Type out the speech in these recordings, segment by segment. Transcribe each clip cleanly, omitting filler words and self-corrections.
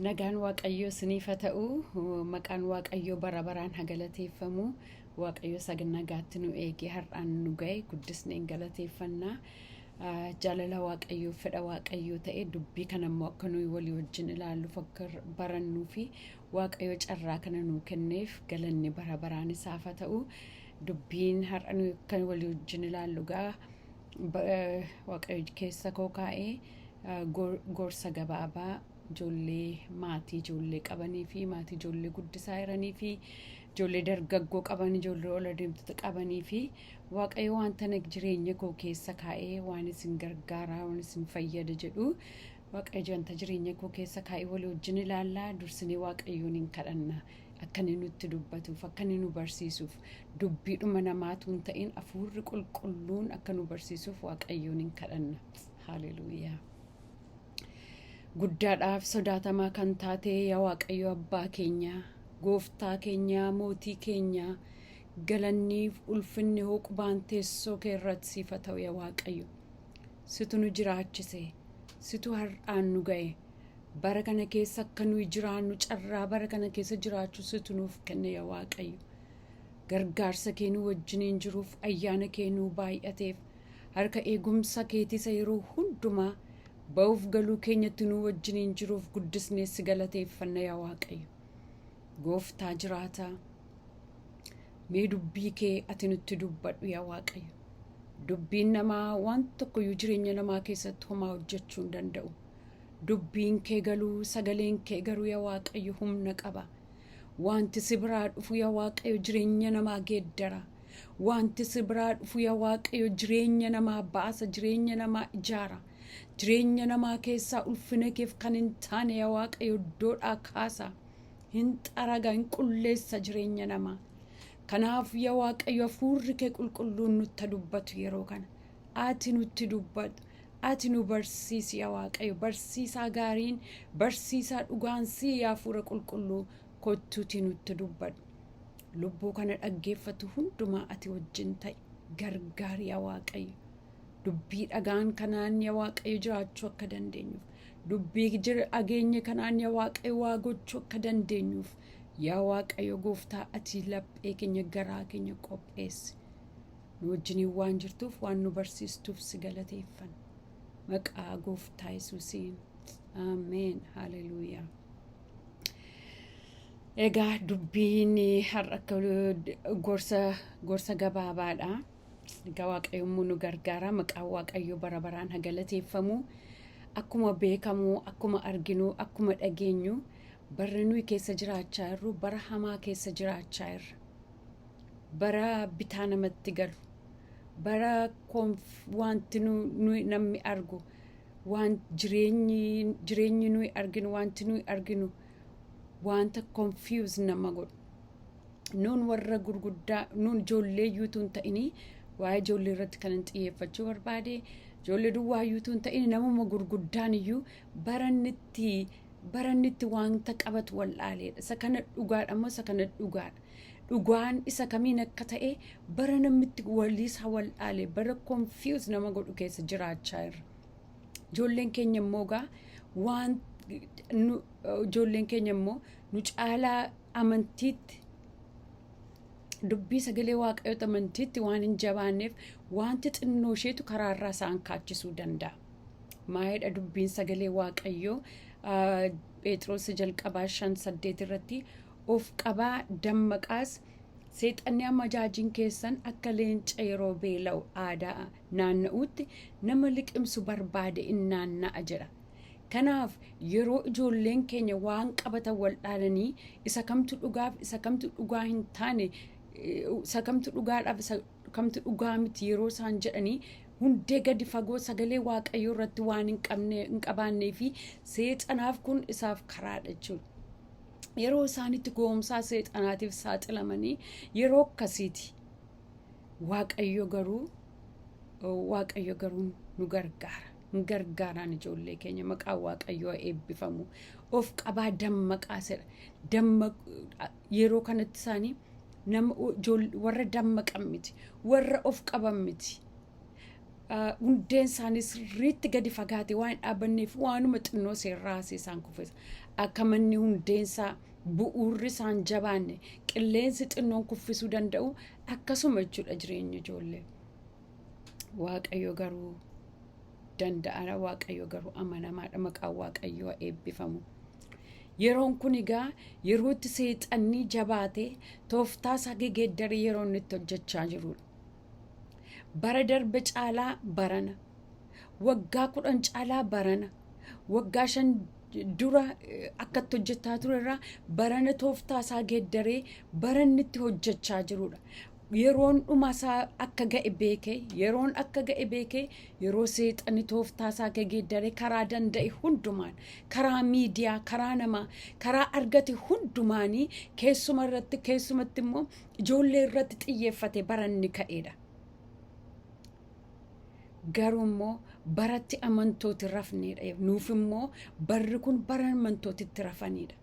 Nagaan Waaqayyoo isiniif haa ta'u. Maqaan Waaqayyoo bara baraan haa galateeffamu. Waaqayyo isa nagaatti nu eegee har'aan nu ga'e guddisnee hin galateeffannaa. Jaalala Waaqayyoo, fedha Waaqayyoo ta'e dubbii kana immoo akka nuyi walii wajjin ilaalluuf, akka barannuu fi Waaqayyo carraa kana nuu kenneef galanni bara baraan isaaf haa ta'u. Dubbiin har'a nuyi akka walii wajjin ilaallu gaa Waaqayyo keessa koo kaa'ee gorsa gabaabaa ijoollee, maatii ijoollee qabanii fi maatii ijoollee guddisaa jiranii fi ijoollee dargaggoo qaban, ijoollee ol adeemtota qabanii fi Waaqayyo wanta na jireenya koo keessa kaa'ee waan isin gargaaraa, waan isin fayyada jedhu, Waaqayyo wanta jireenya koo keessa kaa'ee walii wajjin ilaallaa. Dursinee Waaqayyoon hin kadhanna, akka inni nutti dubbatuuf, akka inni nu barsiisuuf, dubbiidhuma namaatu hin ta'in, hafuurri qulqulluun akka nu barsiisuuf Waaqayyoon hin kadhanna. Haleluuyaa. Guddaadhaaf sodaatamaa kan taate yaa Waaqayyo abbaa keenya, gooftaa keenya, mootii keenya, galanniif ulfinni hooqubaan teessoo kee irratti siif haa ta'u. Yaa Waaqayyo, situ nu jiraachise, situ har'aan nu ga'e. Bara kana keessa akka nuyi jiraannu, carraa bara kana keessa jiraachuu situ nuuf kenne. Yaa Waaqayyo, gargaarsa kee nu wajjiniin jiruuf, ayyaana kee nuu baay'ateef, harka eegumsa keetisa yeroo hundumaa ba'uuf galuu keenyatti nu wajjiniin jiruuf guddisnee si galateeffanna. Yaa Waaqayyo gooftaa jiraataa, mee dubbii kee ati nutti dubbadhu. Yaa Waaqayyo, dubbiin namaa waan tokkoyyuu jireenya namaa keessatti homaa hojjechuu hin danda'u. Dubbiin kee galuu, sagaleen kee garuu, yaa Waaqayyo, humna qaba. Wanti si biraa dhufu, yaa Waaqayyo, jireenya namaa geeddara. Wanti si biraa dhufu, yaa Waaqayyo, jireenya namaa baasa, jireenya namaa ijaara. Jireenya namaa keessaa ulfina keef kan hin taane, yaa Waaqayyo, iddoodhaa kaasa, hin xaraga, hin qulleessa jireenya namaa. Kanaaf, yaa Waaqayyo, hafuurri kee qulqulluun nutti dubbatu. Yeroo kana ati nutti dubbatu, ati nu barsiisi. Yaa Waaqayyo, barsiisaa gaariin, barsiisaa dhugaan si, yaa hafuura qulqulluu, kottuutii nutti dubbadhu. Lubbuu kana dhaggeeffatu hundumaa ati wajjin ta'i, gargaari. Yaa Waaqayyo, dubbii dhagaan kanaan, yaa Waaqayyo, jiraachuu akka dandeenyuuf, dubbii dhageenya kanaan, yaa Waaqayyo, waa gochuu akka dandeenyuuf, yaa Waaqayyo gooftaa, ati laphee keenya, garaa keenya qopheessi. Nu wajjiniin waan jirtuuf, waan nu barsiistuuf si galateeffanna. Maqaa gooftaa Yesuusiin, ameen. Haleluuyaa. Egaa dubbiin har'a akka gorsa gabaabaadha. Egaa Waaqayyo immoo nu gargaara. Maqaan Waaqayyoo bara baraan haa galateeffamu. Akkuma beekamu, akkuma arginu, akkuma dhageenyu, barri nuyi keessa jiraachaa jirru bara hamaa keessa jiraachaa jirra. Bara bitaa namatti galu, bara wanti nuyi namni argu, waan jireenyi nuyi arginu, wanti nuyi arginu wanta confuse nama godhu. Nuun warra gurguddaa, nuun ijoollee iyyuutu hin ta'inii, waa'ee ijoollee irratti kan hin xiyyeeffachuu barbaade, ijoollee duwwaa iyyuutu hin ta'in, namuma gurguddaan iyyuu barannitti wanta qabatu wal'aaleedha. Isa kana dhugaadha moo isa kana dhugaadha? Dhugaan isa kamiin akka ta'e bara namnitti waliisa wal'aale, bara confuse nama godhu keessa jiraachaa jirra. Ijoolleen keenya immoo gaa waan ijoolleen keenya immoo nu caalaa amantiitti, dubbii sagalee Waaqayyoota amantiitti waan hin jabaanneef, wanti xinnoo isheetu karaarraa isaan kaachisuu danda'a. Maayidha dubbiin sagalee Waaqayyoo Phexros jalqabaa 5:8 irratti, "Of qabaa, dammaqaas, seexanni amajaajiin keessan akka leenca yeroo beela'u aadaa naanna'uutti nama liqimsu barbaade in naanna'a" jedha. Kanaaf yeroo ijoolleen keenya waan qabatan wal dhaalanii, isa kamtu dhugaaf isa kamtu dhugaa hin taane, isa kamtu dhugaadhaaf isa kamtu dhugaa miti yeroo isaan jedhanii, hundee gadi fagoo sagalee Waaqayyoo irratti waan hin qabne hin qabaannee fi seexanaaf kun isaaf karaadha jechuudha. Yeroo isaanitti goomsaa seexanaatiif saaxilamanii yeroo akkasiiti. Waaqayyo garuu nu gargaara. Nu gargaaraan ijoollee keenya. Maqaan Waaqayyoo eebbifamu. Of qabaa, dammaqaa jedha. Yeroo kanatti isaanii nama warra dammaqan miti, warra of qaban miti. Hundeen isaanii sirriitti gadi fagaate waan hin dhaabanneef waanuma xinnoo seerraasee isaan kuffisa. Akka manni hundeen isaa bu'uurri isaan jabaanne qilleensi xinnoon kuffisuu danda'u akkasuma jechuudha jireenya ijoollee. Waaqayyo garuu danda'aadha. Waaqayyo garuu amanamaadha. Maqaan Waaqayyoo eebbifamu. Yeroon kun egaa yeroo itti seexanni jabaatee tooftaa isaa gegeeddaree yeroo inni itti hojjechaa jirudha. Bara darbe caalaa barana. Waggaa 10 caalaa barana. Waggaa 5 dura akka itti hojjechaa ture irraa barana tooftaa isaa geeddaree baranni itti hojjechaa jirudha. Yeroon dhuma isaa akka ga'e beekee, yeroon akka ga'e beekee, yeroo seexanni tooftaa isaa geeddaree karaa danda'e hundumaan, karaa miidiyaa, karaa namaa, karaa argate hundumaanii keessuma irratti, keessumatti immoo ijoollee irratti xiyyeeffate baranni ka'edha. Garuu immoo baratti amantooti rafneedha. Nuuf immoo barri kun bara amantootitti rafanidha.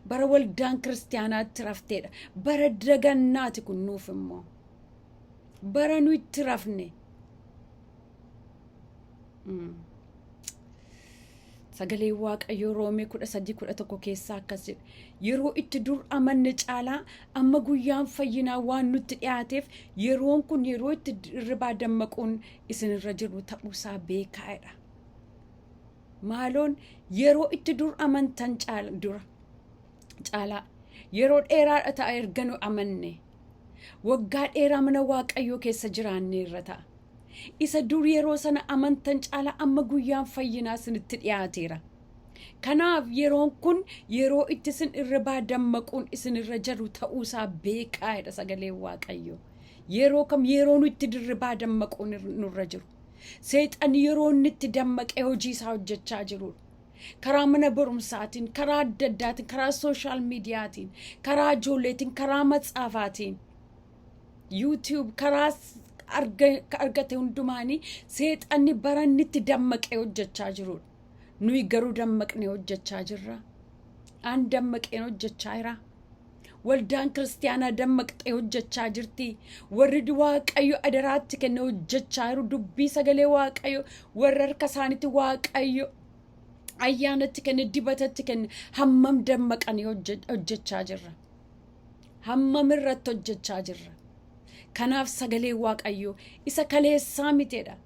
Bara waldaan kiristaanaatti rafteedha. Bara dagannaati kun nuuf immoo. Bara nu itti rafne. Sagaleen Waaqayyoo Roomee 13:11 keessaa akkas jedha. Yeroo itti dur amanne caalaa amma guyyaan fayyinaa waan nutti dhiyaateef yeroon kun yeroo itti hirribaa dammaquun isinirra jiru ta'uusaa beekaadha. Maaloon yeroo itti dur amantan caala dura caalaa yeroo dheeraadha ta'a erga nu amanne. Waggaa dheeraa mana Waaqayyoo keessa jiraanne irra ta'a. Isa dur yeroo sana amantan caalaa amma guyyaan fayyinaa isinitti dhiyaateera. Kanaaf yeroon kun yeroo itti isin irribaa dammaquun isinirra jiru ta'uusaa beekaa jedha sagaleen Waaqayyoo. Yeroo kam yeroo nu itti dirribaa dammaquun nurra jiru. Seexanni yeroo inni itti dammaqee hojii isaa hojjechaa jirudha. Karaa mana barumsaatiin, karaa adda addaatiin, karaa social mediaatiin, karaa ijoolleetiin, karaa matsaafaatiin, YouTube, karaa argate hundumaanii seexanni bara inni itti dammaqee hojjechaa jirudha. Nuyi garuu dammaqnee hojjechaa jirra. An dammaqeen hojjechaa jira. Waldaan kiristaanaa dammaqxee hojjechaa jirti. Warri Waaqayyo adaraatti kenne hojjechaa jiru. Dubbii sagalee Waaqayyo warra harka isaaniitti Waaqayyo ayyaanatti kenne, dibatatti kenne hammam dammaqanii hojjechaa jirra. Hammam irratti hojjechaa jirra. Kanaaf sagalee Waaqayyoo isa kaleessaa miteedha.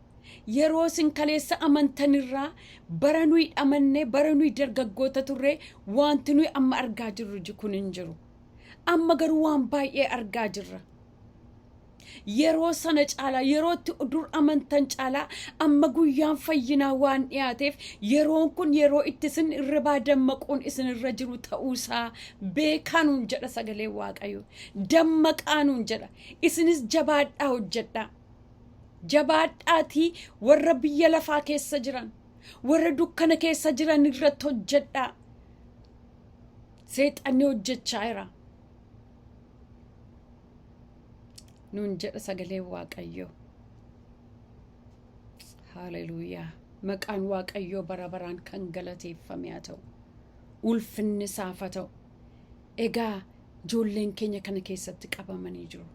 Yeroo isin kaleessa amantanirraa bara nuyi amanne, bara nuyi dargaggoota turre wanti nuyi amma argaa jirru kun hin jiru. Amma garuu waan baay'ee argaa jirra. Yeroo sana caalaa, yerootti dur amantan caalaa amma guyyaan fayyinaa waan dhiyaateef yeroon kun yeroo itti isin irribaa dammaquun isin irra jiru ta'uusaa beekaa nuun jedha sagalee Waaqayyo. Dammaqaa nuun jedha. Isinis jabaadhaa hojjedhaa. Jabaadhaatii warra biyya lafaa keessa jiran, warra dukkana keessa jiran irratti hojjedhaa. Seexanni hojjechaa jira. Nuun jedha sagalee Waaqayyoo. Haleluuyaa. Maqaan Waaqayyoo bara baraan kan galateeffame haa ta'u. Ulfinni isaaf haa ta'u. Egaa ijoolleen keenya kana keessatti qabamanii jiru.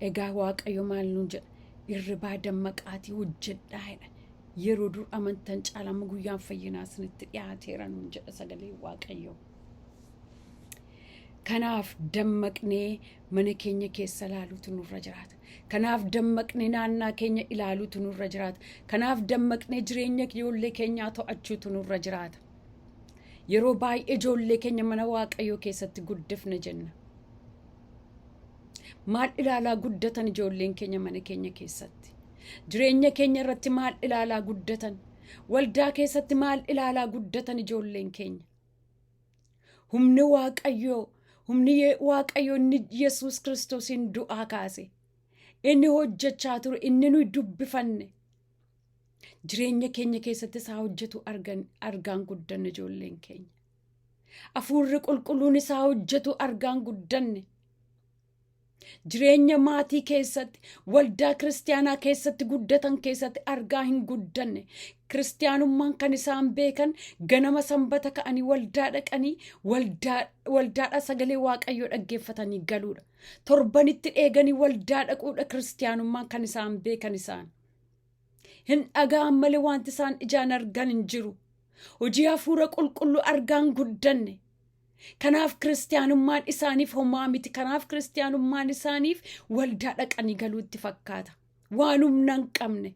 Egaa Waaqayyo maal nuun jedha? Irribaa dammaqaatii hojjedhaa jedha. Yeroo dur amantan caalaa amma guyyaan fayyinaa isinitti dhiyaateera nuun jedha sagalee Waaqayyoo. Kanaaf dammaqnee mana keenya keessa ilaaluutu nurra jiraata. Kanaaf dammaqnee naannaa keenya ilaaluutu nurra jiraata. Kanaaf dammaqnee jireenya ijoollee keenyaa to'achuutu nurra jiraata. Yeroo baay'ee ijoollee keenya mana Waaqayyoo keessatti guddifna jenna. Maal ilaalaa guddatan ijoolleen keenya mana keenya keessatti? Jireenya keenya irratti maal ilaalaa guddatan? Waldaa keessatti maal ilaalaa guddatan ijoolleen keenya? Humni Waaqayyoo, humni Waaqayyoo inni Yesuus Kiristoosiin du'aa kaase, inni hojjechaa ture, inni nuyi dubbifanne, jireenya keenya keessatti isaa hojjetu argaan guddanne ijoolleen keenya. Hafuurri qulqulluun isaa hojjetu argaan guddanne. Jireenya maatii keessatti, waldaa kiristaanaa keessatti guddatan keessatti argaa hin guddanne. Kiristaanummaan kan isaan beekan ganama sanbata ka'anii waldaa dhaqanii waldaadhaa sagalee Waaqayyoo dhaggeeffatanii galuudha. Torbanitti eeganii waldaa dhaquudha kiristaanummaan kan isaan beekan isaan. Hin dhaga'an malee wanti isaan ijaan argan hin jiru. Hojii hafuura qulqulluu argaan guddanne. Kanaaf kiristiyaanummaan isaaniif homaa miti. Kanaaf kiristiyaanummaan isaaniif waldaa dhaqanii galuutti fakkaata. Waan humna hin qabne,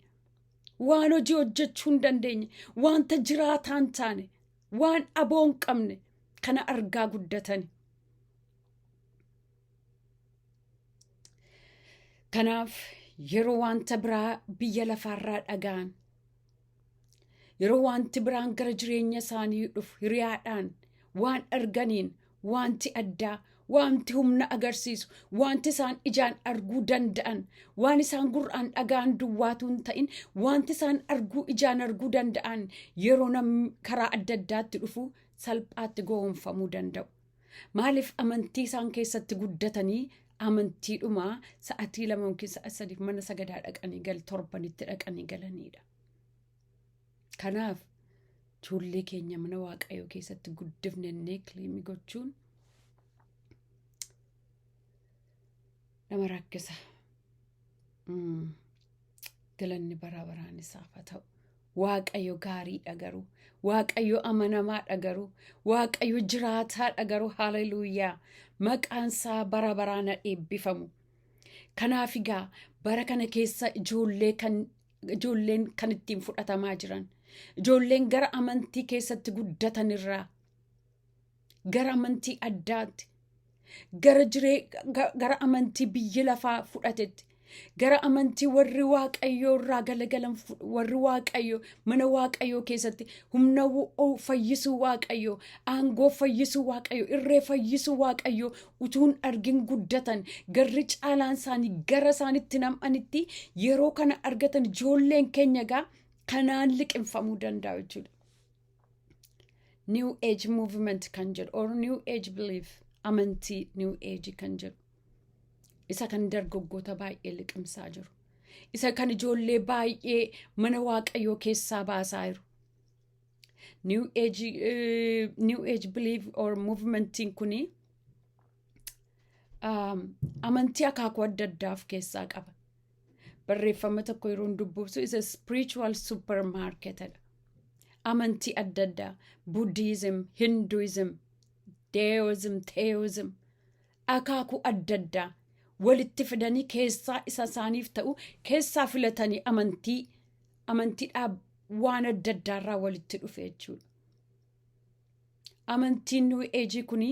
waan hojii hojjechuu hin dandeenye, wanta jiraataa hin taane, waan aboo hin qabne kana argaa guddatani. Kanaaf yeroo wanta biraa biyya lafaarraa dhaga'an, yeroo wanti biraan gara jireenya isaanii dhufu, hiriyaadhaan waan arganiin, wanti addaa, wanti humna agarsiisu, wanti isaan ijaan arguu danda'an, waan isaan gurraan dhaga'an duwwaatu hin ta'in, wanti isaan arguu ijaan arguu danda'an yeroo namni karaa adda addaatti dhufu salphaatti gowwoomfamuu danda'u. Maaliif? Amantii isaan keessatti guddatanii amantiidhumaa sa'atii 2 yookiin sa'a 3 mana sagadaa dhaqanii gal torbanitti dhaqanii galanidha. Kanaaf ijoollee keenya mana Waaqayyoo keessatti guddifnennee claim gochuun nama rakkisa. Galanni bara baraan isaaf haa ta'u. Waaqayyo gaariidha garuu. Waaqayyo amanamaadha garuu. Waaqayyo jiraataadha garuu. Haleluuyaa. Maqaan isaa bara baraan haa eebbifamu. Kanaaf egaa bara kana keessa ijoolleen kan ittiin fudhatamaa jiran, ijoolleen gara amantii keessatti guddatan irraa gara amantii addaatti, gara amantii biyyi lafaa fudhatetti, gara amantii warri Waaqayyoo irraa galagalan, warri Waaqayyoo mana Waaqayyoo keessatti humna fayyisuu Waaqayyoo, aangoo fayyisuu Waaqayyoo, irree fayyisuu Waaqayyoo utuun argin guddatan, garri caalaan isaanii gara isaanitti nam'anitti yeroo kana argatan, ijoolleen keenya egaa kanaan liqimfamuu danda'u jechuudha. New Age movement kan jedhu or New Age belief, amantii New Age kan jedhu, isa kan dargaggoota baay'ee liqimsaa jiru, isa kan ijoollee baay'ee mana Waaqayyoo keessaa baasaa jiru. New Age belief or movementiin kuni amantii akaakuu adda addaa of keessaa qaba. Barreeffama tokko yeroo dubbisu, isa spiritual supermarketidha. Amantii adda addaa, Buddhism, Hinduism, Deism, Theism, akaakuu adda addaa walitti fidanii keessaa isa isaaniif ta'u keessaa filatanii amantii waan adda addaarraa walitti dhufe jechuudha. Amantiin New Age kuni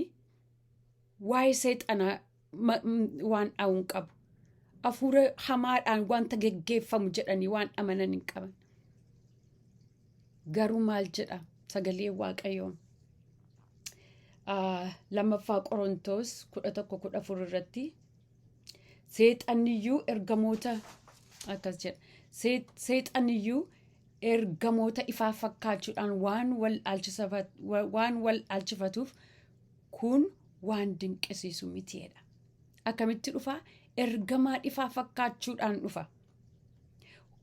waa'ee seexanaa waan dha'uu hin qabu. Hafuura hamaadhaan wanta geggeeffamu jedhanii waan amanan hin qaban. Garuu maal jedha sagalee Waaqayyoo? Lammaffaa Qorontoos 11:14 irratti seexanniyyuu ergamoota akkas jedha. Seexanniyyuu ergamoota ifaa fakkaachuudhaan waan wal dhaalchifatuuf kun waan dinqisiisu mitiidha. Akkamitti dhufa? Ergamaa ifaa fakkaachuudhaan dhufa.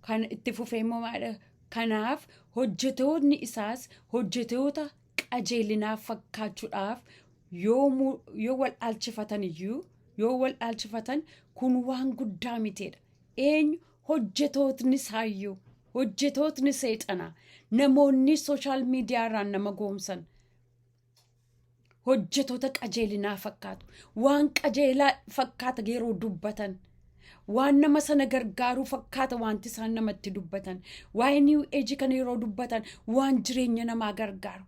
Kan itti fufee immoo maalidha? Kanaaf hojjetoonni isaas hojjetoota qajeelinaa fakkaachuudhaaf yoo wal dhaalchifatan iyyuu, yoo wal dhaalchifatan kun waan guddaa mitiidha. Eenyu? Hojjetootni isaayyuu, hojjetootni seexanaa, namoonni social media irraan nama goomsan hojjetoota qajeelinaa fakkaatu. Waan qajeelaa fakkaata yeroo dubbatan. Waan nama sana gargaaruu fakkaata wanti isaan namatti dubbatan. Waa'ee New Age kana yeroo dubbatan waan jireenya namaa gargaaru.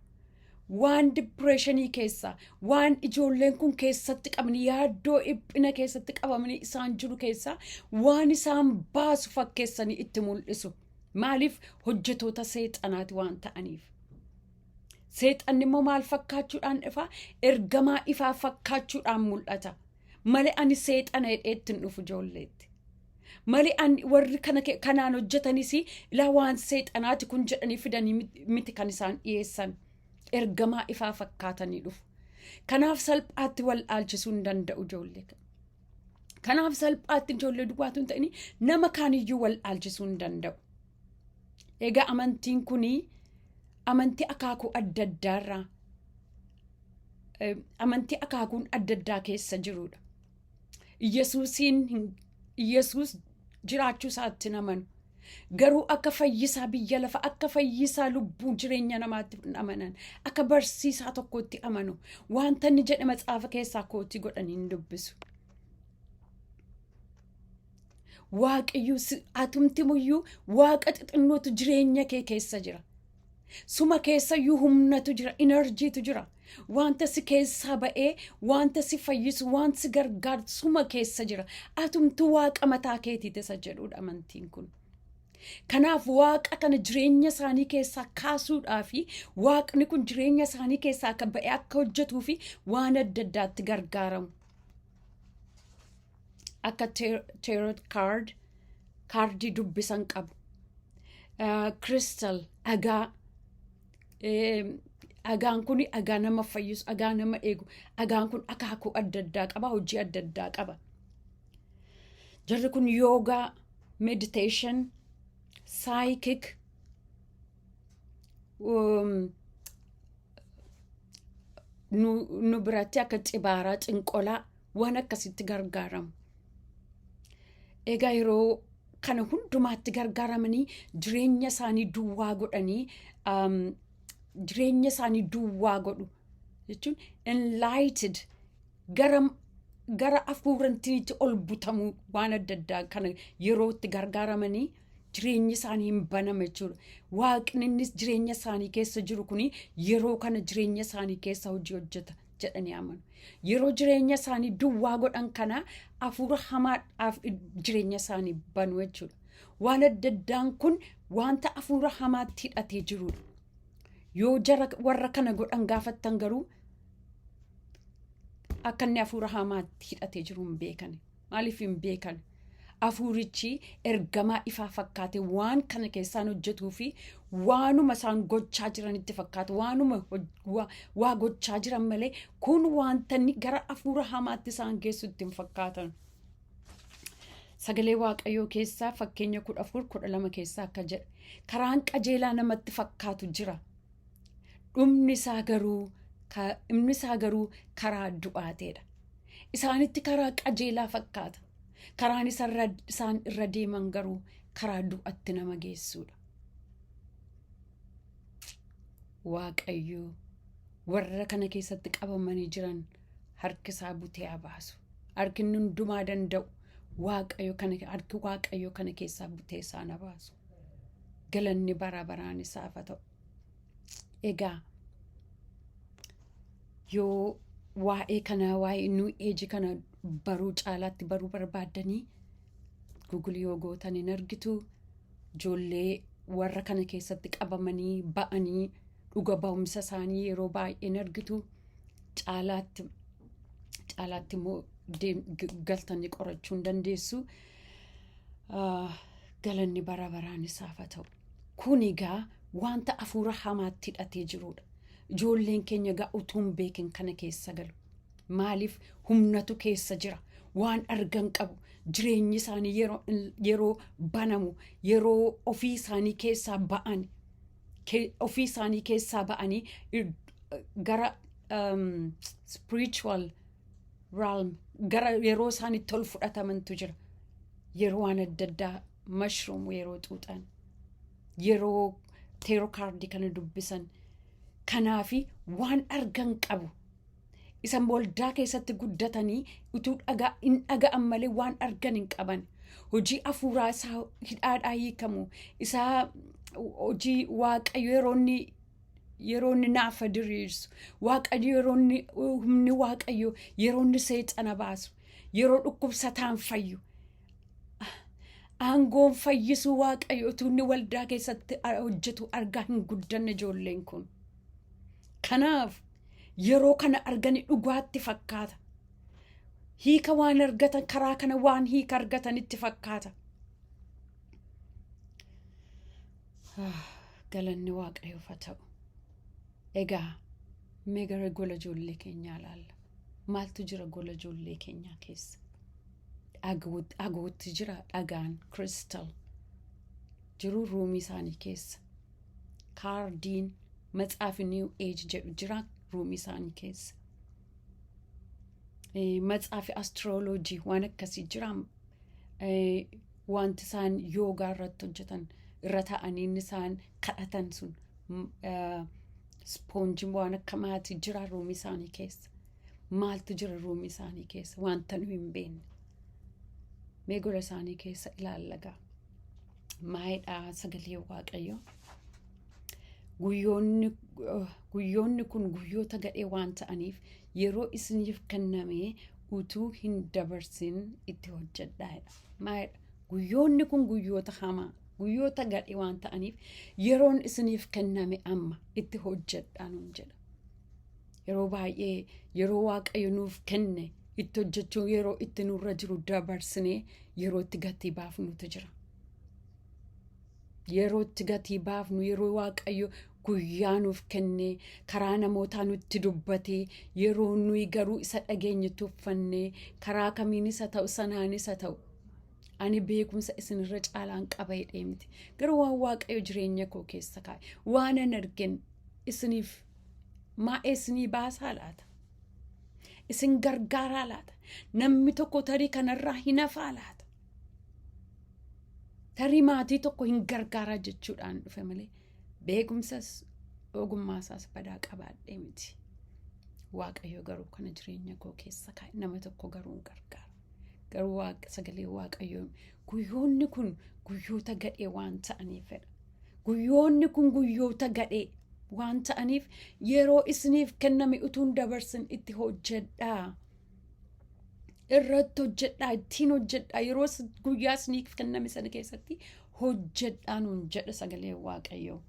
Waan depression keessaa, waan ijoolleen kun keessatti qabanii, yaaddoo dhiphina keessatti qabamanii isaan jiru keessaa waan isaan baasu fakkeessanii itti mul'isu. Maaliif? Hojjetoota seexanaati waan ta'aniif. Seexanni immoo maal fakkaachuudhaan dhufa? Ergamaa ifaa fakkaachuudhaan mul'ata. Malee ani seexana jedhee ittiin dhufu ijoolleetti. Malee ani warri kana kanaan hojjetanis ilaa waan seexanaati kun jedhanii fidanii miti kan isaan dhiyeessan. Ergamaa ifaa fakkaatanii dhufu. Kanaaf salphaatti wal dhaalchisuu hin danda'u ijoollee. Kanaaf salphaatti ijoollee duwwaatu hin ta'in, nama kaaniyyuu wal dhaalchisuu hin danda'u. Egaa amantiin kunii amantii akaakuu adda addaarraa, amantii akaakuun adda addaa keessa jirudha. Yesuusiin, Yesuus jiraachuu isaatti hin amanu. Garuu akka fayyisaa biyya lafa, akka fayyisaa lubbuu jireenya namaatti hin amanan. Akka barsiisaa tokkotti amanu. Wanta inni jedhe matsaafa keessaa kootii godhanii hin dubbisu. Waaqayyo atumti muyyuu waaqa xixinnootu jireenya kee keessa jira. Suma keessayyuu humnatu jira, energytu jira. Wanta si keessaa ba'ee, wanta si fayyisu, wanta si gargaaru suma keessa jira. Atumtu waaqa mataa keetiiti isa jedhudha amantiin kun. Kanaaf waaqa kana jireenya isaanii keessaa kaasuudhaa fi waaqni kun jireenya isaanii keessaa akka ba'ee akka hojjetuu fi waan adda addaatti gargaaramu. Akka tarot card, kaardii dubbisan qabu. Crystal, dhagaa. Dhagaan kun dhagaa nama fayyisu, dhagaa nama eegu. Dhagaan kun akaakuu adda addaa qaba, hojii adda addaa qaba. Jarri kun yoga, meditation, psychic, nu biratti akka xibaaraa, xinqolaa, waan akkasitti gargaaramu. Egaa yeroo kana hundumaatti gargaaramanii jireenya isaanii duwwaa godhanii, jireenya isaanii duwwaa godhu jechuun enlightened gara afuurantiniitti ol butamuu, waan adda addaa kana yeroo itti gargaaramanii jireenyi isaanii hin banama jechuudha. Waaqni innis jireenya isaanii keessa jiru kuni yeroo kana jireenya isaanii keessa hojii hojjeta jedhanii amanu. Yeroo jireenya isaanii duwwaa godhan kana hafuura hamaadhaaf jireenya isaanii banu jechuudha. Waan adda addaan kun wanta hafuura hamaatti hidhatee jirudha. Yoo jara warra kana godhan gaafattan garuu akka inni hafuura hamaatti hidhatee jiru hin beekan. Maaliif hin beekan? Hafuurichi ergamaa ifaa fakkaate waan kana keessaan hojjetuu fi waanuma isaan gochaa jiranitti fakkaata, waanuma waa gochaa jiran malee kun wanta inni gara hafuura hamaatti isaan geessu itti hin fakkaatan. Sagalee Waaqayyoo keessaa Fakkeenya 14:12 keessaa akka jedhe, karaan qajeelaa namatti fakkaatu jira. Dhumni isaa garuu karaa du'aateedha. Isaanitti karaa qajeelaa fakkaata. Karaan isaan irra deeman garuu karaa du'atti nama geessuudha. Waaqayyo warra kana keessatti qabamanii jiran harki isaa butee haa baasu. Harki inni hundumaa danda'u Waaqayyo kana, harki Waaqayyo kana keessaa butee isaan haa baasu. Galanni bara baraan isaaf haa ta'u. Egaa yoo waa'ee kana, waa'ee New Age kana baruu, caalaatti baruu barbaaddanii, Google yoo gootan hin argitu. Ijoollee warra kana keessatti qabamanii ba'anii dhuga ba'umsa isaanii yeroo baay'ee hin argitu. Caalaatti caalaatti immoo galtanii qorachuu hin dandeessu. Galanni bara baraan isaaf haa ta'u. Kun egaa wanta hafuura hamaatti hidhatee jirudha. Ijoolleen keenya egaa utuu hin beekin kana keessa galu. Maaliif? Humnatu keessa jira. Waan argan qabu. Jireenyi isaanii yeroo banamu, yeroo ofii isaanii keessaa ba'an, ofii isaanii keessaa ba'anii gara spiritual realm, gara yeroo isaanitti ol fudhatamantu jira. Yeroo waan adda addaa, mushroom yeroo xuuxan, yeroo tarot kaardii kana dubbisan, kanaafi waan argan qabu. Isan waldaa keessatti guddatanii utuu dhagaa hin dhaga'an malee waan argan hin qaban. Hojii hafuuraa isaa hidhaadhaa hiikamu isaa, hojii Waaqayyo yeroo inni naafa diriirsu, Waaqayyo yeroo inni, humni Waaqayyo yeroo inni seexana baasu, yeroo dhukkubsataan fayyu, aangoon fayyisuu Waaqayyo utuu inni waldaa keessatti hojjetu argaa hin guddanne ijoolleen kun. Kanaaf yeroo kana argani dhugaatti fakkaata. Hiika waan argatan, karaa kana waan hiika argatanitti fakkaata. Galanni Waaqayyoof haa ta'u. Egaa mee gara gola ijoollee keenyaa ilaalla. Maaltu jira gola ijoollee keenyaa keessa? Dhagootti jira, dhagaan crystal jiru roomii isaanii keessa. Kaardiin matsaafi New Age jedhu jira roomii isaanii keessa. Matsaafi astrology waan akkasii jira. Wanti isaan yoogaa irratti hojjetan, irra taa'anii inni isaan kadhatan sun, sponge waan akka maatii jira roomii isaanii keessa. Maaltu jira roomii isaanii keessa wanta nu hin beekne? Mee gola isaanii keessa ilaallagaa. Maayidhaa sagalee Waaqayyoo? Guyyoonni kun guyyoota gadhee waan ta'aniif, yeroo isiniif kenname utuu hin dabarsin itti hojjedhaadha. Maayidha? Guyyoonni kun guyyoota hamaa, guyyoota gadhee waan ta'aniif, yeroon isiniif kenname amma, itti hojjedhaa nuun jedha. Yeroo baay'ee yeroo Waaqayyo nuuf kenne itti hojjechuun yeroo itti nurra jiru dabarsinee yeroo itti gatii baafnutu jira. Yeroo itti gatii baafnu, yeroo Waaqayyo guyyaa nuuf kennee karaa namootaa nutti dubbatee, yeroo nuyi garuu isa dhageenye tuffannee, karaa kamiinis haa ta'u, sanaanis haa ta'u, ani beekumsa isinirra caalaan qaba jedhee miti. Garuu waan Waaqayyo jireenya koo keessa kaa'e, waan an argin isiniif maa'ee isinii baasaa laata? Isin gargaaraa laata? Namni tokko tarii kanarraa hin hafaa laata? Tarii maatii tokko hin gargaaraa jechuudhaan dhufe malee beekumsas ogummaasaas badaa qabaadhee miti. Waaqayyo garuu kana jireenya koo keessa kaa'e, nama tokko garuu hin gargaara. Garuu Waaqa sagalee Waaqayyoon guyyoonni kun guyyoota gadhee waan ta'aniifidha. Guyyoonni kun guyyoota gadhee waan ta'aniif, yeroo isiniif kenname utuu hin dabarsin itti hojjedhaa. Irratti hojjedhaa, ittiin hojjedhaa, yeroo guyyaa isiniif kenname sana keessatti hojjedhaa nuun jedha sagalee Waaqayyoo.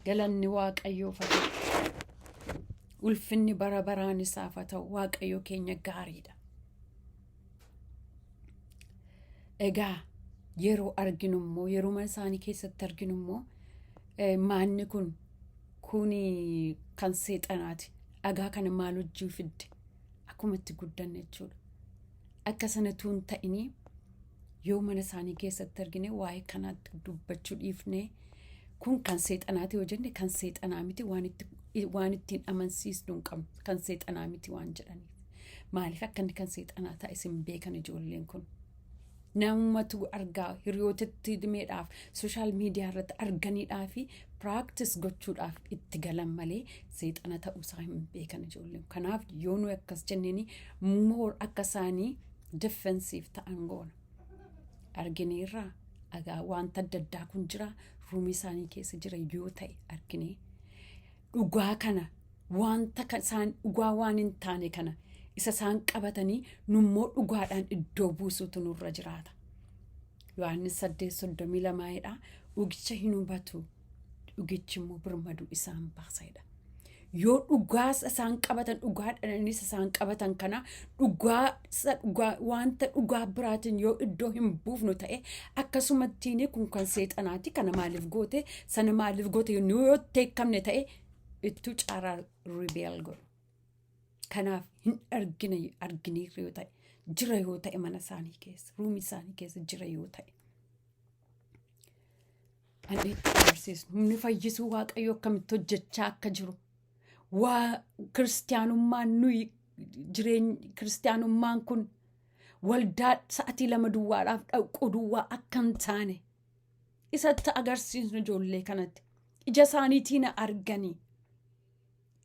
Galanni Waaqayyoof haa ta'u. Ulfinni bara baraan isaaf haa ta'u. Waaqayyo keenya gaariidha. Egaa yeroo arginu immoo, yeroo mana isaanii keessatti arginu immoo, maanni kun kuni kan seexanaati. Dhagaa kana maal hojii fidde? Akkuma itti guddanne jechuudha. Akka sanatu hin ta'inii, yoo mana isaanii keessatti argine waa'ee kanaatti dubbachuu dhiifnee, kun kan seexanaati yoo jenne, kan seexanaa miti waan ittiin amansiisnu hin qabnu, kan seexanaa miti waan jedhaniif. Maaliif akka inni kan seexanaa ta'e isin beekan ijoolleen kun. Namumatu argaa, hiriyootatti himeedhaaf, social media irratti arganiidhaa fi practice gochuudhaaf itti galan malee seexana ta'uusaa hin beekan ijoolleen. Kanaaf yoo nuyi akkas jenneeni, more akka isaanii defensive ta'an goona. Argineerraa dhagaa wanta adda addaa kun jira, ruumii isaanii keessa jira yoo ta'e arginee, dhugaa kana wanta isaan dhugaa waan hin taane kana isa isaan qabatanii, nummoo dhugaadhaan iddoo buusuutu nurra jiraata. Yohaannis 8:32dha. Dhugicha hin hubatu, dhugichi immoo birmaduu isaan baasedha. Yoo dhugaas isaan qabatan, dhugaadhaanis isaan qabatan kana dhugaa isa dhugaa wanta dhugaa biraatiin yoo iddoo hin buufnu ta'e, akkasumattiin kun kan seexanaati, kana maaliif goote, sana maaliif goote nu yoo teekkamne ta'e, ittuu caaraa rebel godhu. Kanaaf hin argine, argineerra yoo ta'e, jira yoo ta'e, mana isaanii keessa, ruumii isaanii keessa jira yoo ta'e. Ani itti agarsiisnu humni fayyisuu Waaqayyoo akkamitti hojjechaa akka jiru, waa kiristaanummaan nuyi jireenya kiristaanummaan kun waldaa sa'atii 2 duwwaadhaaf dhaquu duwwaa akka hin taane isatti agarsiisnu. Ijoollee kanatti ija isaaniitiin arganii,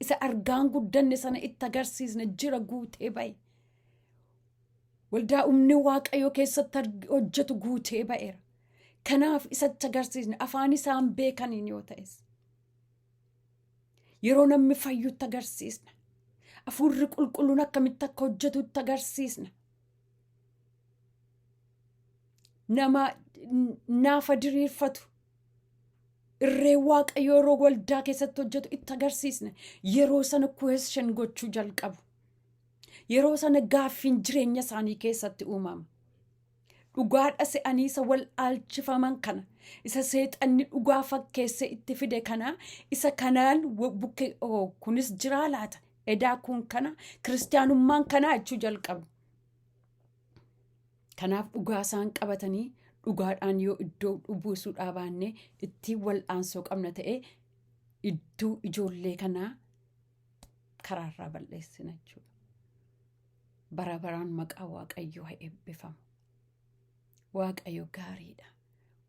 isa argaan guddanne sana itti agarsiisne, jira guutee ba'e. Waldaa humni Waaqayyoo keessatti hojjetu guutee ba'eera. Kanaaf isatti agarsiisne, afaan isaan beekaniin yoo ta'es. Yeroo namni fayyutti agarsiisna. Hafuurri qulqulluun akkamitti akka hojjetutti agarsiisna. Nama naafa diriirfatu, irree Waaqayyoo yeroo waldaa keessatti hojjetu itti agarsiisna. Yeroo sana question gochuu jalqabu. Yeroo sana gaaffiin jireenya isaanii keessatti uumama. Dhugaadha se'anii isa wal dhaalchifaman kana, isa seexanni dhugaa fakkeessee itti fide kana, isa kanaan bukkee, oo kunis jiraa laata, edaa kun kana, kiristaanummaan kanaa jechuu jalqabu. Kanaaf dhugaa isaan qabatanii dhugaadhaan yoo iddoo buusuudhaa baanne, ittiin wal'aansoo qabna ta'e, iddoo ijoollee kanaa karaarraa balleessina jechuudha. Bara baraan maqaa Waaqayyoo haa eebbifamu. Waaqayyo gaariidha.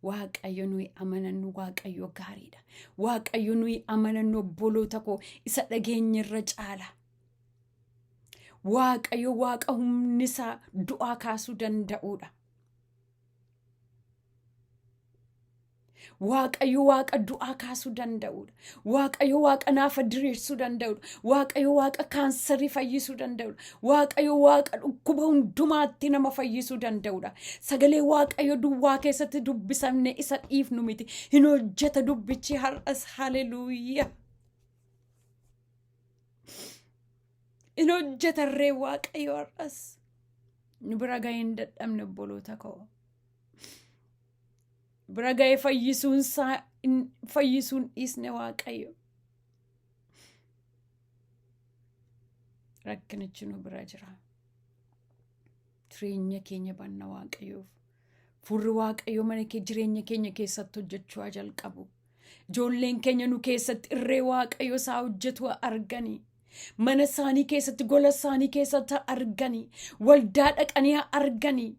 Waaqayyo nuyi amanannu Waaqayyo gaariidha. Waaqayyo nuyi amanannu obboloota koo isa dhageenyerra caala. Waaqayyo Waaqa humni isaa du'aa kaasuu danda'uudha. Waaqayyo Waaqa du'aa kaasuu danda'uudha. Waaqayyo Waaqa naafa diriirsuu danda'uudha. Waaqayyo Waaqa kaansarii fayyisuu danda'uudha. Waaqayyo Waaqa dhukkuba hundumaatti nama fayyisuu danda'uudha. Sagalee Waaqayyo duwwaa keessatti dubbisamne isa dhiifnu miti. Hin hojjeta dubbichi har'as haleluuyaa. In hojjetarree Waaqayyo har'as. Nu bira ga'ee hin dadhabne obboloota koo. Bira ga'ee fayyisuun isaa fayyisuun dhiisne Waaqayyo. Rakkinichi nu bira jira. Jireenya keenya banna Waaqayyoof. Furri Waaqayyo mana kee jireenya keenya keessatti hojjechuu haa jalqabu. Ijoolleen keenya nu keessatti irree Waaqayyo isaa hojjetu haa arganii. Mana isaanii keessatti gola isaanii keessatti haa arganii. Waldaa dhaqanii haa arganii.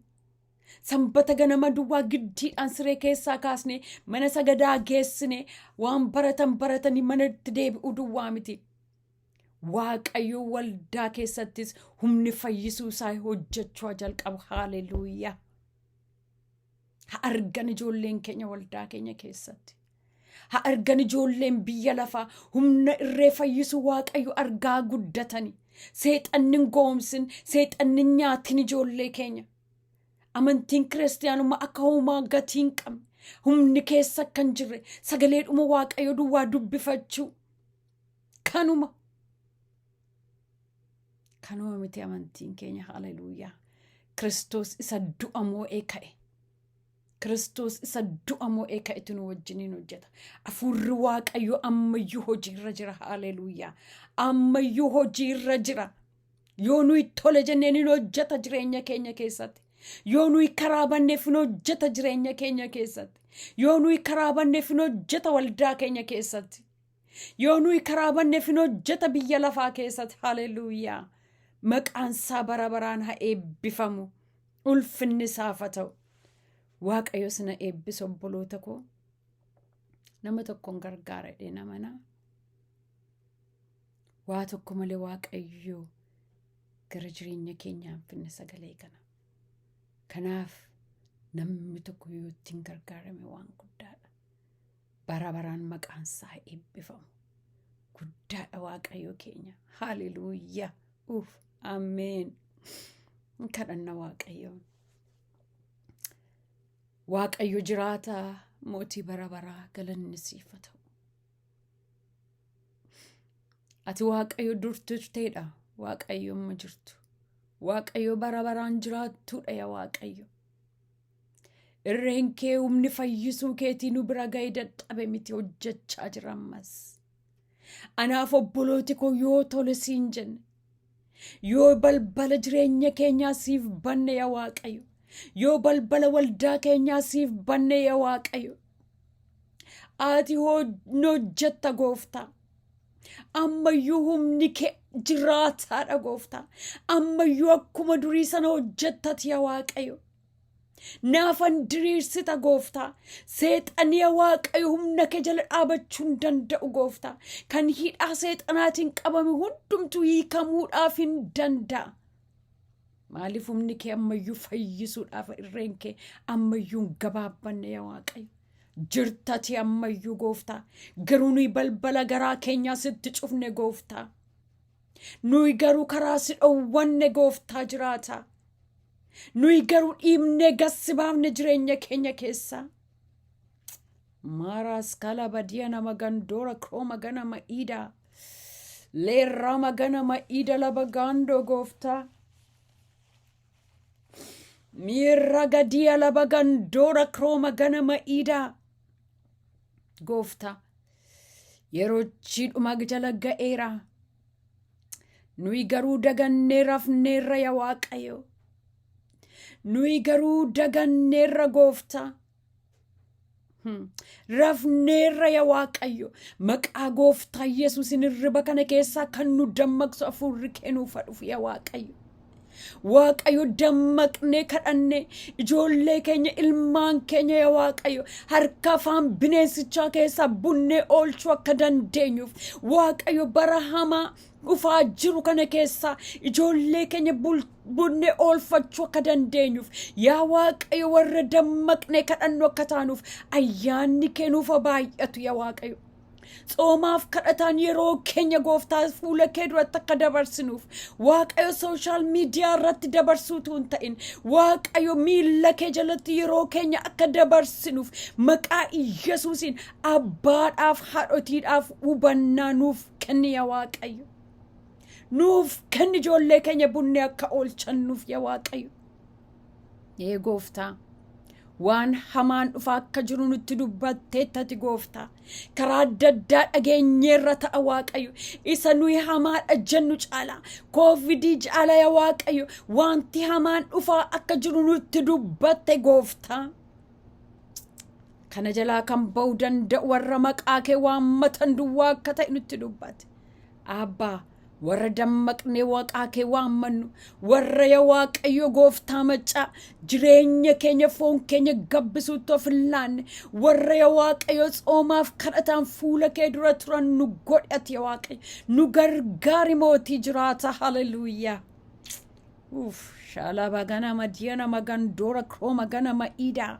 Sanbata ganama duwwaa giddiidhaan siree keessaa kaasnee mana sagadaa geessine waan baratan baratanii manatti deebi'uu duwwaa miti. Waaqayyo waldaa keessattis humni fayyisuu isaa hojjechuu haa jalqabu. Haaleluuyaa. Haa argan ijoolleen keenya waldaa keenya keessatti. Haa argan ijoolleen biyya lafaa humna irree fayyisuu Waaqayyo argaa guddatani. Seexanni hin goomsin, seexanni hin nyaatin ijoollee keenya. Amantiin kiristiyaanummaa akka homaa gatii hin qabne, humni keessa akka hin jirre, sagaleedhuma Waaqayyo duwwaa dubbifachuu. Kanuma. Kanuma miti amantiin keenya haleluuyaa. Kiristoos isa du'a moo'ee ka'e. Kiristoos isa du'a moo'ee ka'etu nu wajjiniin hojjeta. Hafuurri Waaqayyoo ammayyuu hojiirra jira. Haleluuyaa. Ammayyuu hojiirra jira. Yoo nuyi tole jenneen hin hojjeta jireenya keenya keessatti. Yoo nuyi karaa banneef hin hojjeta jireenya keenya keessatti. Yoo nuyi karaa banneef hin hojjeta waldaa keenya keessatti. Yoo nuyi karaa banneef hin hojjeta biyya lafaa keessatti. Haleluuyaa. Maqaan isaa bara baraan haa eebbifamu. Ulfinni isaaf haa ta'u. Waaqayyo sina eebbisu obboloota koo. Nama tokkoon gargaara jedhee namana. Waa tokko malee Waaqayyo gara jireenya keenyaan finne sagalee kana. Kanaaf namni tokko yoo ittiin gargaarame waan guddaadha. Bara baraan maqaan isaa eebbifamu. Guddaadha Waaqayyo keenya. Haleluuyaa. Uuf. Ameen. Kadhanna Waaqayyoon. Waaqayyo jiraata mootii bara baraa galanni siif haa ta'u. Ati Waaqayyo dur turteedha. Waaqayyo amma jirtu. Waaqayyo bara baraan jiraattuudha yaa Waaqayyo. Irreen kee humni fayyisuu keetii nu bira ga'ee dadhabe miti hojjechaa jira ammas. Anaaf obbolooti koo yoo tole siin jenne, yoo balbala jireenya keenyaa siif banne yaa Waaqayyo, yoo balbala waldaa keenyaa siif banne yaa Waaqayyo, ati hojjetta gooftaa. Ammayyuu humni kee jiraataadha gooftaa. Ammayyuu akkuma durii sana hojjettati yaa Waaqayyo. Naafan diriirsita gooftaa. Seexanni yaa Waaqayyo humna kee jala dhaabachuu hin danda'u gooftaa. Kan hidhaa seexanaatiin qabame hundumtuu hiikamuudhaaf hin danda'a. Maaliif humni kee ammayyuu fayyisuudhaaf irreen kee ammayyuu hin gabaabbanne yaa Waaqayyo. Jirtati ammayyuu gooftaa. Garuu nuyi balbala garaa keenyaa sitti cufne gooftaa. Nuyi garuu karaa si dhowwanne gooftaa jiraataa. Nuyi garuu dhiibnee gassi baafne jireenya keenya keessaa. Maaraas kala badiya nama gandoora krooma ganama iidaa. Leerrama ganama iida laba gaandoo gooftaa. Miirra gadiya laba gandoora krooma ganama iidaa. Gooftaa yeroochi dhuma jala ga'eera. Nuyi garuu dagannee rafneerra yaa Waaqayyo. Nuyi garuu daganneerra gooftaa. Rafneerra yaa Waaqayyo. Maqaa gooftaa Yesuusin hirriba kana keessaa kan nu dammaqsu hafuurri kee nuuf haa dhufu yaa Waaqayyo. Waaqayyo, dammaqnee kadhannee ijoollee keenya, ilmaan keenya, yaa Waaqayyo, harka afaan bineensichaa keessaa bunnee oolchuu akka dandeenyuuf, Waaqayyo, bara hamaa dhufaa jiru kana keessaa ijoollee keenya bunnee oolfachuu akka dandeenyuuf, yaa Waaqayyo, warra dammaqnee kadhannu akka taanuuf ayyaanni kee nuuf haa baay'atu, yaa Waaqayyo. Tsoomaaf kadhataan yeroo keenya, Gooftaa, fuula kee duratti akka dabarsinuuf, Waaqayyo, social media irratti dabarsuutu hin ta'in, Waaqayyo, miilla kee jalatti yeroo keenya akka dabarsinuuf maqaa Yesuusiin abbaadhaaf haadhotiidhaaf hubannaa nuuf kenni, yaa Waaqayyo. Nuuf kenni, ijoollee keenya bunnee akka oolchannuuf, yaa Waaqayyo. Ee Gooftaa, waan hamaan dhufaa akka jiru nutti dubbatteettati, Gooftaa. Karaa adda addaa dhageenyeerra ta'a, Waaqayyo. Isa nuyi hamaadha jennu caala, Koovidii caala, yaa Waaqayyo, wanti hamaan dhufaa akka jiru nutti dubbatte, Gooftaa. Kana jalaa kan ba'uu danda'u warra maqaa kee waammatan duwwaa akka ta'e nutti dubbate. Abbaa, warra dammaqnee Waaqaa kee waammannu, warra, yaa Waaqayyo Gooftaa maccaa, jireenya keenya foon keenya gabbisuutti of hin laanne, warra, yaa Waaqayyo, tsoomaaf kadhataan fuula kee dura turan nu godhate, yaa Waaqayyo. Nu gargaari, mootii jiraata. Haleluuyaa. Uff, shalaba ganama diana magandora kroma ganama ida.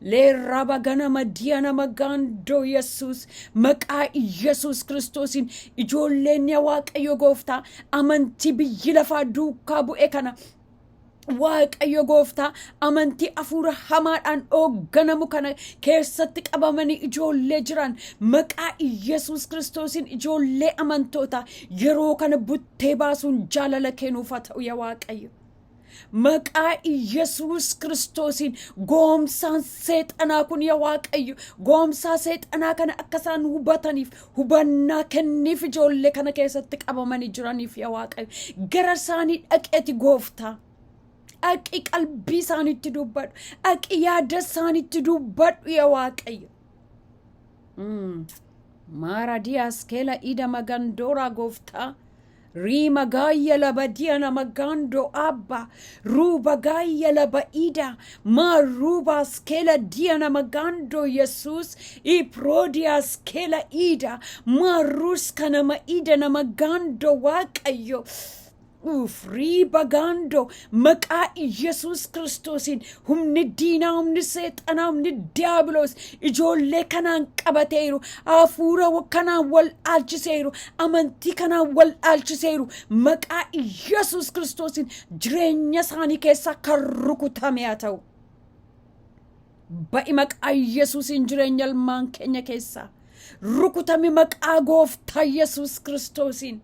Leerraba ganama diana magandoo Yesuus, maqaa Yesuus Kiristoosiin ijoolleen, yaa Waaqayyo Gooftaa, amantii biyyi lafaa duukaa bu'e kana, Waaqayyo Gooftaa, amantii hafuura hamaadhaan dhoogganamu kana keessatti qabamanii ijoollee jiran, maqaa Yesuus Kiristoosiin ijoollee amantoota yeroo kana buttee baasuun jaalala kennuuf haa ta'u, yaa Waaqayyo. Maqaa Yesuus Kiristoosiin goomsaan seexanaa kun, yaa Waaqayyo, goomsaa seexanaa kana akka isaan hubataniif hubannaa kenniif. Ijoollee kana keessatti qabamanii jiraniif, yaa Waaqayyo, gara isaanii dhaqeeti, Gooftaa. Dhaqi, qalbii isaaniitti dubbadhu. Dhaqi, yaada isaaniitti dubbadhu, yaa Waaqayyo. Maara diyaas keela ida magandooraa, Gooftaa. Riima gaayya laba diya nama gando abba. Ruuba gaayya laba ida. Ma ruubas keela diya nama gando Yesus. Iproodiyaas keela ida. Ma ruska nama ida nama gando, Waaqayyo. Uuf, riiba gaandoo, maqaa Yesuus Kiristoosiin humni diinaa, humni seexanaa, humni diiyaabiloos ijoollee kanaan qabateeru, hafuura kanaan wal dhaalchiseeru, amantii kanaan wal dhaalchiseeru, maqaa Yesuus Kiristoosiin jireenya isaanii keessaa kan rukutame haa ta'u. Ba'i maqaa Yesuusiin jireenya ilmaan keenya keessaa. Rukutami maqaa Gooftaa Yesuus Kiristoosiin.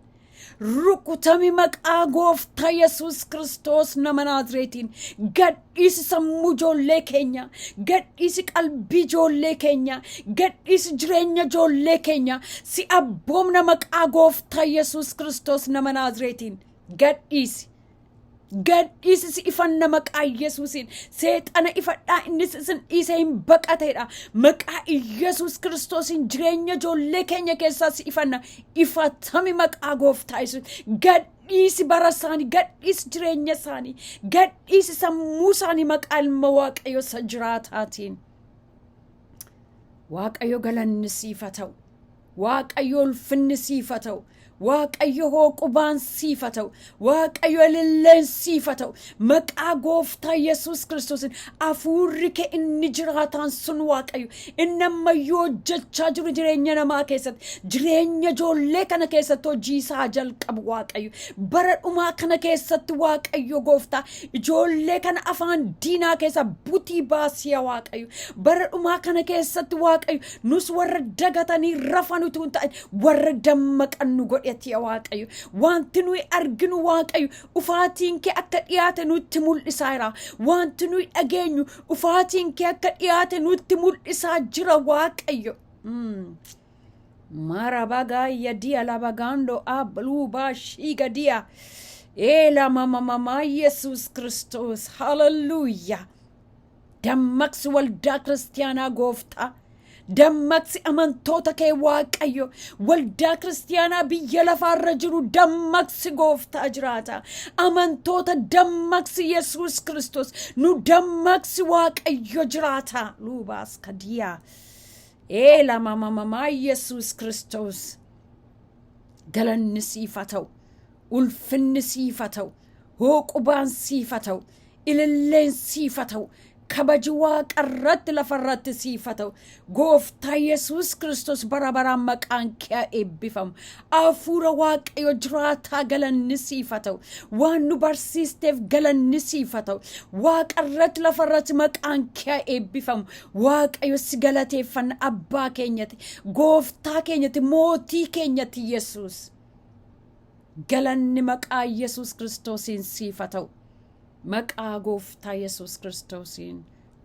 Rukutami maqaa Gooftaa Yesuus Kiristoos nama Naazreetiin. Gadhiisi sammuu ijoollee keenya. Gadhiisi qalbii ijoollee keenya. Gadhiisi jireenya ijoollee keenya. Si abboomna maqaa Gooftaa Yesuus Kiristoos nama Naazreetiin. Gadhiisi. Gadhiisi, si ifanna maqaa Yesuusiin. Seexana ifadhaa, innis isin dhiisee hin baqateedha. Maqaa Yesuus Kiristoosiin jireenya ijoollee keenya keessaa si ifanna. Ifatami maqaa Gooftaa Yesuus. Gadhiisi bara isaanii, gadhiisi jireenya isaanii, gadhiisi sammuu isaanii maqaa ilma Waaqayyo isa jiraataatiin. Waaqayyo, galanni siif haa ta'u. Waaqayyo, ulfinni siif haa ta'u. Waaqayyo, hooqubaan siif haa ta'u. Waaqayyo, ililleen siif haa ta'u. Maqaa Gooftaa Yesuus Kiristoosiin hafuurri kee inni jiraataan sun, Waaqayyo, inni ammayyuu hojjechaa jiru jireenya namaa keessatti, jireenya ijoollee kana keessatti hojii isaa jalqabu, Waaqayyo. Bara dhumaa kana keessatti, Waaqayyo Gooftaa, ijoollee kana afaan diinaa keessa butii baasii, Waaqayyo. Bara dhumaa kana keessatti, Waaqayyo, nus warra dagatanii rafan utuu hin ta'in warra dammaqan nu godhati, yaa Waaqayyo. Wanti nuyi arginu, Waaqayyo, dhufaatiin kee akka dhiyaate nutti mul'isaa jira. Wanti nuyi dhageenyu dhufaatiin kee akka dhiyaate nutti mul'isaa jira, Waaqayyo. Marabagaya dia labagando abluba shiga dia. Ela mama mama Yesus Kristos. Hallelujah. Dammaqsi waldaa kiristaanaa, Gooftaa. Dammaqsi amantoota kee Waaqayyo. Waldaa kiristiyaanaa biyya lafaarra jiru dammaqsi gooftaa jiraata. Amantoota dammaqsi Yesuus Kiristoos. Nu dammaqsi Waaqayyo jiraata. Luubaas kadiyaa. Eela mamamamaa Yesuus Kiristoos. Galanni siif haa ta'u. Ulfinni siif haa ta'u. Hooqubaan siif haa ta'u. Ililleen siif haa ta'u. Kabaji waaqarratti lafarratti siif haa ta'u. Gooftaa Yesuus Kiristoos bara baraan maqaan kee haa eebbifamu. Hafuura Waaqayyo jiraataa galanni siif haa ta'u. Waan nu barsiisteef galanni siif haa ta'u. Waaqarratti lafarratti maqaan kee haa eebbifamu. Waaqayyo si galateeffanna abbaa keenyati. Gooftaa keenyati mootii keenyati Yesuus. Galanni maqaa Yesuus Kiristoosiin siif haa ta'u. Maqaa gooftaa Yesuus Kiristoosiin.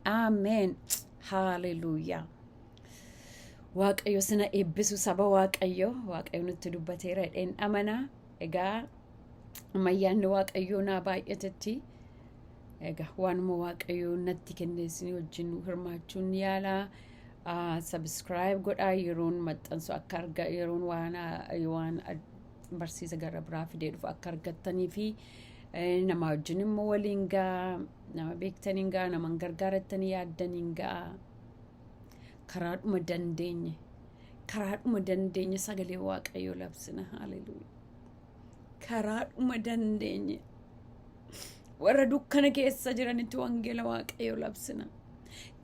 Ameen. Haaleluuyaa. Waaqayyo sina eebbisu saba Waaqayyo. Waaqayyo nutti dubbateera jedheen amana. Egaa ammayyaanni Waaqayyoo naa baay'atetti. Egaa waanuma Waaqayyo natti kenne isin wajjin hirmaachuun yaala. Subscribe godhaa yeroon maxxansu akka arga yeroon waan barsiisa gara biraa fidee dhufu akka argattanii fi nama wajjin immoo waliin gaa nama beektaniin gaa nama hin gargaarattanii yaaddaniin gaa karaadhuma dandeenye sagalee Waaqayyoo labsina. Haleluuyaa. Karaadhuma dandeenye warra dukkana keessa jiranitti wangeela Waaqayyoo labsina.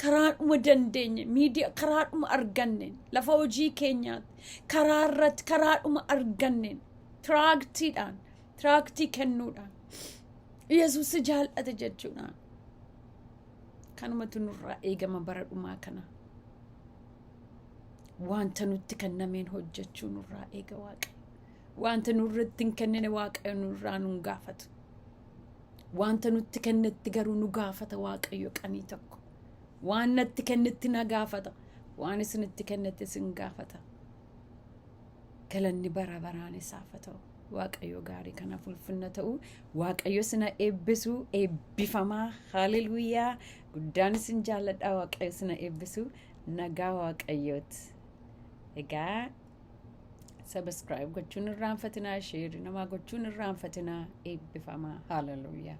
Karaadhuma dandeenye miidiyaa karaadhuma arganneen lafa hojii keenyaatti karaa irratti karaadhuma arganneen tiraaktiidhaan tiraaktii kennuudhaan Yesuus si jaallate jechuudhaan kanumatu nurraa eegama. Bara dhumaa kana wanta nutti kennameen hojjechuu nurraa eega Waaqayyo. Wanta nurratti hin kennine Waaqayyo nurraa nun gaafatu. Wanta nutti kennetti garuu nu gaafata Waaqayyo. Qanii tokko waan natti kennetti na gaafata, waan isinitti kennetti isin gaafata. Galanni bara baraan isaaf haa ta'u. Waaqayyo gaarii kanaaf ulfinna ta'u. Waaqayyo sina eebbisu. Eebbifamaa. Haleluuyaa. Guddaan isin jaalladha. Waaqayyo sina eebbisu. Nagaa Waaqayyooti. Egaa subscribe gochuun irraanfatinaa, share namaa gochuun irraanfatinaa. Eebbifamaa. Haleluuyaa.